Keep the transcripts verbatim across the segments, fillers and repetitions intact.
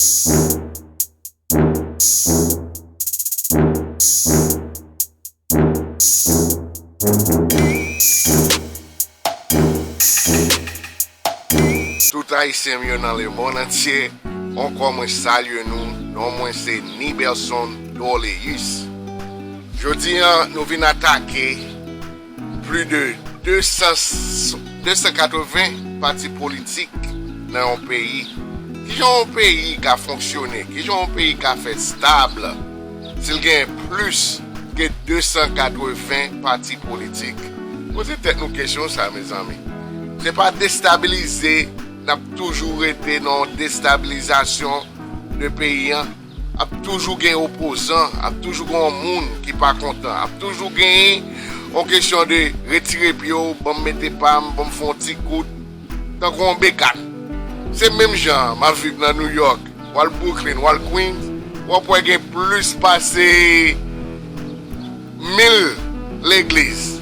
Tout Ayisyen m yo nan lemonn antye, ankò mwen salye nou. Non mwen se Niberson Dorléus. Jodi a, nou vin atake plis de de san, de san katreven pati politik nan yon peyi. Kijan yon peyi ka fonksyone? Kijan yon peyi ka fè stab si l gen plis ke de san katreven pati politik? Poze tèt nou kesyon sa, mezanmi. Se pa destabilize n ap toujou rete nan destabilizasyon de peyi an. Ap toujou gen opozan, ap toujou gen yon moun ki pa kontan, ap toujou gen yon kesyon de retire pye w, ban m mete pa m, ban m fè yon ti kout, tankou yon bekàn. Se menm jan m ap viv nan New York, w al Brooklyn, w al Queens, w ap wè gen plis pase mil legliz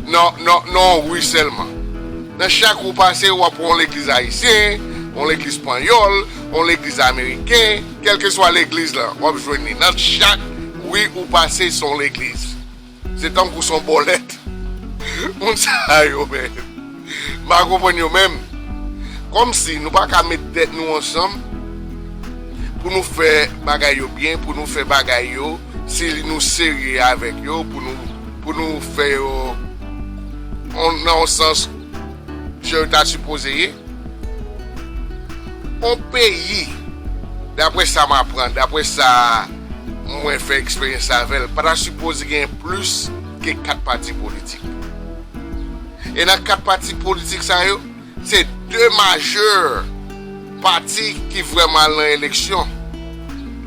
nan, nan, nan yon ri sèlman. Nan chak ri w pase, w ap wè yon legliz ayisyen, yon legliz panyòl, yon legliz ameriken, kèlkeswa legliz lan, w ap jwenn li. Nan chak ri ou pase, se yon legliz. Se tankou se yon bòlèt. Moun sa yo, men. M pa konprann yo menm. Kòmsi nou pa ka met tèt nou ansanm pou nou fè bagay yo byen, pou nou fè bagay yo, si nou serye avèk yo, pou nou, pou nou fè yo on, nan yon sans jan yo ta sipoze ye. On peyi, daprè sa m aprann, daprè sa mwen fè eksperyans avè l, pa ta sipoze gen plis ke kat pati politik. E nan kat pati politik sa yo, se de majè pati ki vrèman al nan eleksyon.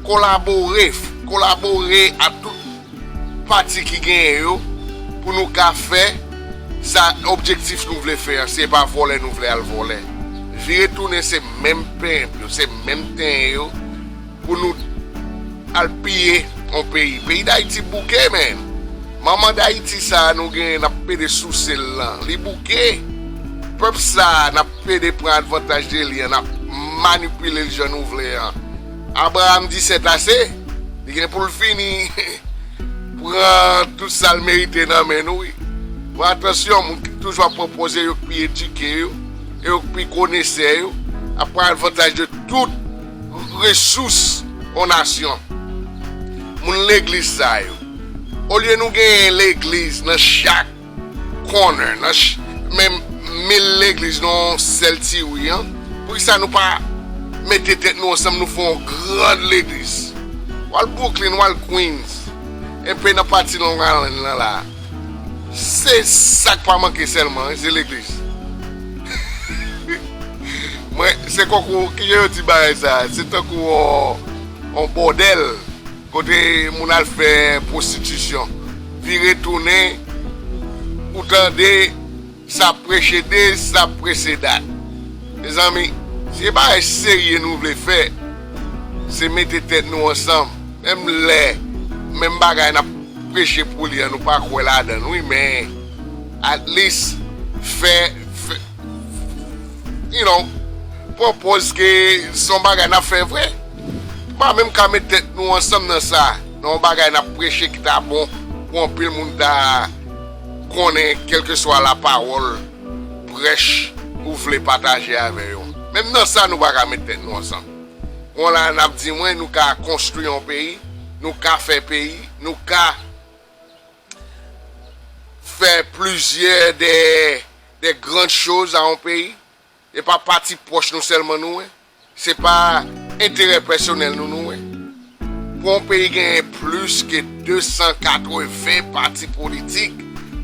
Kolabore, kolabore a tout pati ki genyen yo pou nou ka fè sa objektif nou vle fè an. Se pa vòlè nou vle al vòlè. Vire tounen se menm penp yo, se menm tenyen yo pou nou al piye yon peyi. Peyi Dayiti bouke, men. Manman Dayiti sa a nou genyen n ap pede souse l lan, li bouke. Pèp sa a n ap pede pran advantaj de li an, n ap manipile l jan nou vle an. Abraham disèt ase, li gen pou l fini pran tout sa l merite nan men nou, wi. Bon, atansyon, moun ki toujou ap pran pòz yo k pi edike yo, yo k pi konesè yo, ap pran advantaj de tout resous yon nasyon. Moun legliz sa yo, olye nou genyen legliz nan chak corner, nan ch-, menm mil legliz nan yon sèl ti ri an, poukisa nou pa mete tèt nou ansanm, nou fè yon gran legliz? W al Brooklyn, w al Queens, enpe nan pati Long Island lan la. Se sa k pa manke sèlman, wi, se legliz. Mwen, se kòkou, kijan yo di bagay sa? Se tankou yon, yon bòdèl kote moun al fè pwostitisyon. Vire tounen, ou tande, sa preche de, sa preche dat. Mezanmi, se bagay serye nou vle fè, se mete tèt nou ansanm. Menm lè, menm bagay n ap preche pou li an, nou pa kwè ladan l, wi, men at least fè, fè, you know, pran pòz ke se yon bagay n ap fè vre. Nou pa menm ka met tèt nou ansanm nan sa, nan yon bagay n ap preche ki ta bon pou anpil moun ta konnen, kèlkeswa lapawòl, prèch ou vle pataje avè yo. Menm nan sa, nou pa ka met tèt nou ansanm. Bon, la, n ap di mwen, nou ka konstwi yon peyi, nou ka fè peyi, nou ka fè plizyè de, de grann choz a yon peyi. E pa pati pwòch nou sèlman nou wè. Se pa enterè pèsonèl nou nou wè. Pou yon peyi genyen plis ke de san katreven pati politik,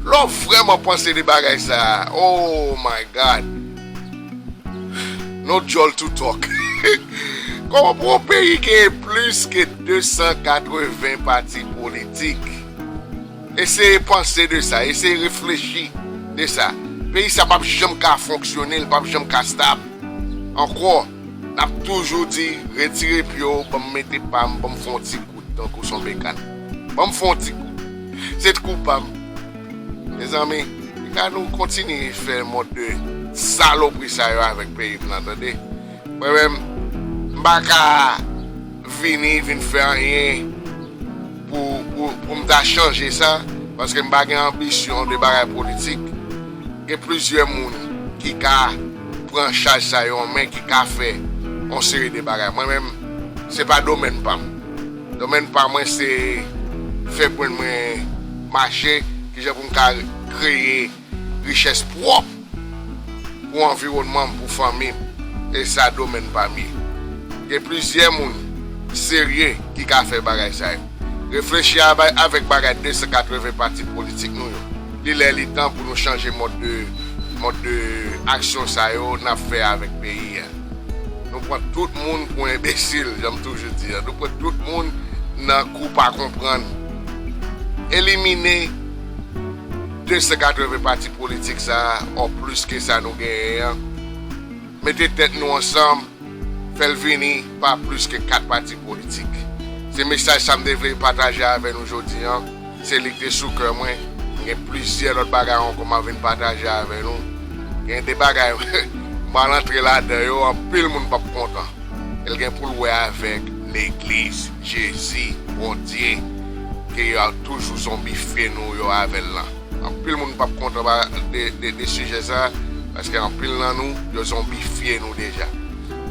lè w vrèman panse de bagay sa a, oh my God. No djòl to talk. Kòman pou yon peyi genyen plis ke de san katreven pati politik? Eseye panse de sa, eseye reflechi de sa. Peyi sa p ap janm ka fonksyone, li p ap janm ka stab. Ankò, n ap toujou di, retire pye w, ban m mete pa m, ban m fè yon ti kout, tankou s on bekàn. Ban m fè yon ti kout. Se t kou pa m. Mezanmi, pika nou kontinye fè mòd de salopri sa yo avèk peyi m nan, tande. Mwen menm, m pa ka vini, vin fè anyen pou, pou, pou m ta chanje sa, paske m pa gen anbisyon de bagay politik. Gen plizyè moun ki ka pran chaj sa yo an men, ki ka fè yon seri de bagay. Mwen menm, se pa domèn pa m. Domèn pa mwen, se fè grenn mwen mache, kijan pou m ka kreye richès pwòp pou anviwònman m, pou fanmi m. E sa domèn pa m ye. Gen plizyè moun serye ki ka fè bagay sa yo. Reflechi aba-, avèk bagay de san katreven pati politik nou yo. Li lè li tan pou nou chanje mòd de, mòd de aksyon sa yo n ap fè avèk peyi a. Nou pran tout moun pou enbesil, jan m toujou di a. Nou pran tout moun nan kou pa konprann. Elimine de san katreven pati politik sa a, o plis ke sa nou genyen an. Mete tèt nou ansanm, fè l vini pa plis ke kat pati politik. Se mesaj sa m te vle pataje avè nou jodi an. Se li k te sou kè mwen. M gen plizyè lòt bagay ankò m ap vin pataje avè nou. Gen de bagay, m pral antre ladan yo, anpil moun p ap kontan. E l gen pou l wè avèk legliz, Jezi, Bondye, ke y ap toujou zonbifye nou yo avè l lan. Anpil moun p ap kontan ba-, de, de, de sijè sa, paske anpil nan nou, yo zonbifye nou deja.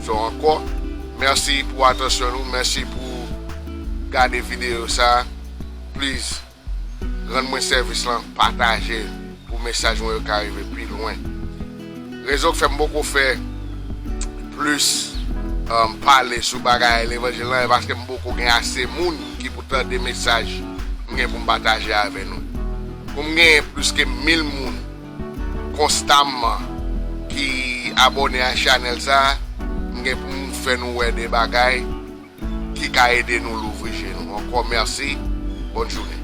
So ankò, mèsi pou atansyon nou, mèsi pou gade videyo sa. Please, rann mwen sèvis lan, pataje l pou mesaj mwen yo ka rive pi lwen. Rezon k fè m poko fè plis, um, pale sou bagay levanjil lan, e paske m poko gen ase moun ki pou tande mesaj m gen pou m pataje avè nou. Pou m gen plis ke mil moun konstamman ki abòne a chanèl sa, m gen pou m fè nou wè de bagay ki ka ede nou louvri je nou. Ankò mèsi, bòn jounen.